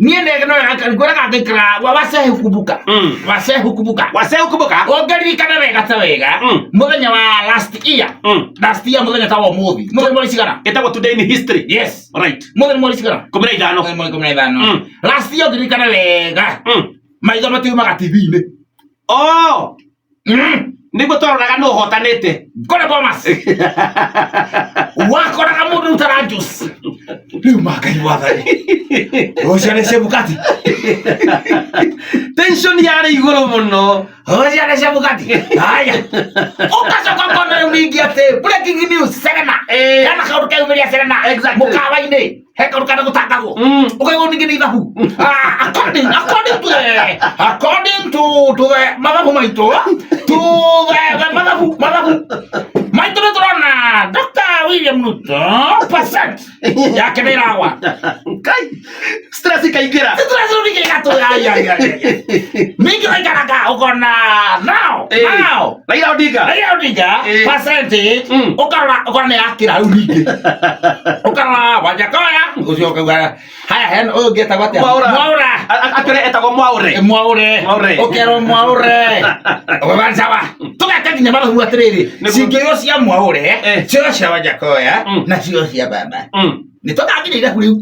Niĩ ngwĩraga ngaikara wacehe kumbuka. Wacehe kumbuka. Wacehe kumbuka. Ũngĩririkana wega ta wega mũthenya wa last year. Last year mũthenya ta wa ũmũthĩ. Mũthenya mweri cigana? Ĩtagwo today in history. Yes. Right. Mũthenya mweri cigana? 15. Mũthenya mweri 15. Last year ũngĩririkana wega. Maitho matiumaga TV-inĩ. Oh. Nĩguo twaroraga nũ ũhotanĩte. Kore Bomas. Wakoraga mũndũ rutara juice. Rĩu makai wathani. Ũcio nĩ Chebukati. Tension yarĩ igũrũ mũno. Ũcio nĩ Chebukati. Haya. Ũgacoka ũkona rĩu ningĩ atĩ breaking news Serena. Hena kaũndũ keyumĩria Serena. Exactly. Mũkawa-inĩ. He kaũndũ kana gũtangathwo. Ũkaigua ningĩ nĩ ithabu. Ah, according to the according to the mathabu maitũ to the mathabu maitũ nĩ tũrona Dr. William Ruto percent yake nĩ ĩragwa. Kai. Stress ikaingĩra. Ningĩ ũgaikaraga ũkona now now Raila Odinga. Raila Odinga percentage ũkarora ũkona nĩ yakĩra rĩu ningĩ ũkarora Wajackoyah ũcio ũkauga haya hena ũyũ ũngĩ etagwo atĩa? Mwaura. Mwaura. Akĩrĩ etagwo Mwaure. Mwaure. Mwaure. Ũkerwo Mwaure. Ũkauga sawa. Tũgeka nginya mathabu atĩrĩrĩ Nĩguo. cingĩoywo cia Mwaure cioywo cia Wajackoyah na cioywo cia baba nĩ tũgakinya irabu rĩu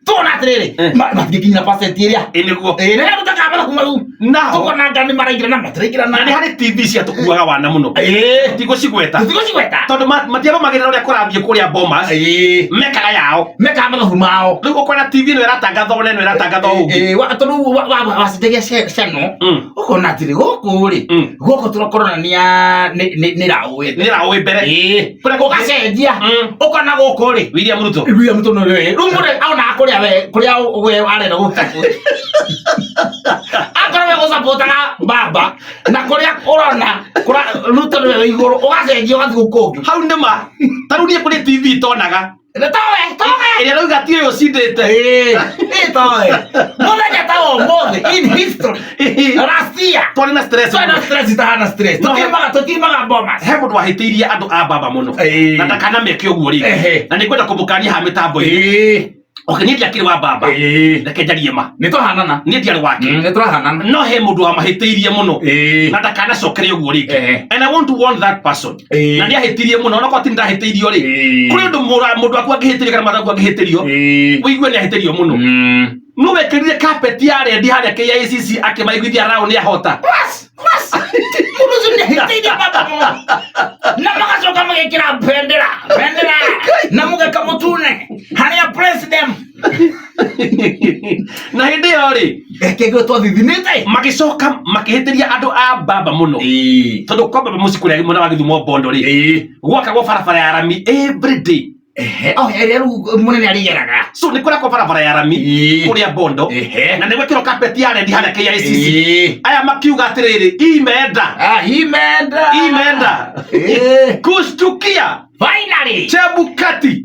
Tũkona atĩrĩrĩ matingĩkinyĩra percent ĩrĩa Ĩ nĩguo. Ĩ nĩ tũtakaga mathabu mau. Nao. Tũkona anga nĩ maraingĩra na matiraingĩra Na nĩ harĩ TV ciatũkuaga wana mũno. Tigũcigweta. Tũtigũcigweta. Tondũ matiarũmagĩrĩra ũrĩa kũrathiĩ kũrĩa Bomas. Mekaga yao. Mekaga mathabu mao. Rĩu ũkona TV ĩno ĩratangatha ũũ na ĩno ĩratangatha ũũ ũngĩ. Tondũ wacenjagia channel ũkona atĩrĩ gũkũ rĩ gũkũ tũronania nĩ raũ Nĩ raũ mbere. Kũrĩa kũngĩ- Ũgacenjia ũkona gũkũ rĩ William Ruto. William Ruto nĩ rĩ rĩu mũndũ aonaga kũrĩa we kũrĩa we arenda gũsupport akorwo we gũsupportaga baba na kũrĩa ũrona kũrĩa Ruto nĩwe wĩ igũrũ ũgacenjia ũgathiĩ kũu kũngĩ. Hau nĩ ma. Ta rĩu niĩ kũrĩ TV itonaga. Towe, towe. Ĩrĩa rauga ti ũyũ ũcindĩte. Ĩĩ, towe. Mũthenya ta wa ũmũthĩ in history. Last year. Twarĩ na stress. Twarĩ na stress itahana stress. No, Tũtiumaga Bomas. He mũndũ wahĩtĩirie andũ a baba mũno. Na ndakanameke ũguo rĩngĩ. Na nĩngwenda kũmũkania haha mĩtambo-inĩ. Okay, niĩ ndiakĩrĩ wa baba. Reke njarie ma. Nĩ twahanana. Niĩ ndiarĩ wake. Nĩ tũrahanana. No he mũndũ wamahĩtĩirie mũno. Na ndakanacokere ũguo rĩngĩ. And I want to warn that person. Na nĩ ahĩtirie mũno onakorwo ti ndahĩtĩirio rĩ. Kũrĩ ũndũ mũndũ waku angĩhĩtĩrio kana mwana waku angĩhĩtĩrio. Ũigue nĩ ahĩtĩrio mũno. No wekĩrire carpet ya rendi harĩa KICC akĩmaiguithia rao nĩ ahota. Bas, bas. Mũndũ ũcio nĩ ahĩtĩirie baba mũno. Na magacoka magekĩra bendera, bendera na mũgeka mũtune harĩa president Na hĩndĩ ĩyo rĩ reke ngwe twathithinĩte. Magĩcoka makĩhĩtĩria andũ a baba mũno. Tondũ kwa baba mũciĩ kũrĩa mwena wa Gĩthumo Bondo rĩ gwakagwo barabara ya rami every day. Ehe, oh, ĩrĩa rĩu mũnene arĩgeraga. So nĩ kũrakwo barabara ya rami kũrĩa Bondo na nĩ gwekĩrwo carpet ya rendi harĩa KICC. Aya makiuga atĩrĩrĩ, imeenda. Ah, imeenda. Imeenda. Kushtukia Finally. Chebukati.